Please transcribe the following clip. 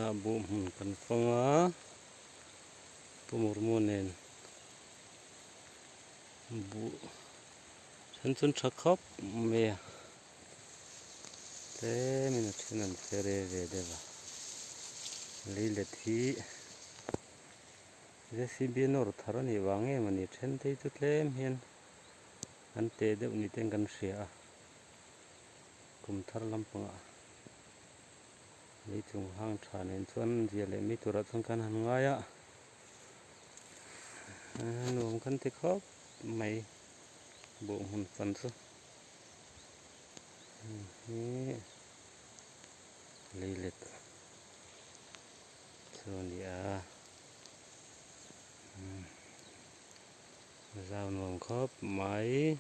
Hetah buh hmun kan fang a, Pu Murmu nen buh then chuan tha khawp mai a, tlemin a then an che re ve deuh a, leilet hi JCB nawr thar a nih vang em a ni, then te hi chu tlem hian an teh deuh ni ten kan hria a, kum thar lampangah. Lei chung hang tha nen chuan zia leh mai turah chuan kan han ngai a, nuam kan ti khawp mai buh hmun fan chu hei hi lei let chu a ni a zau nuam khawp mai.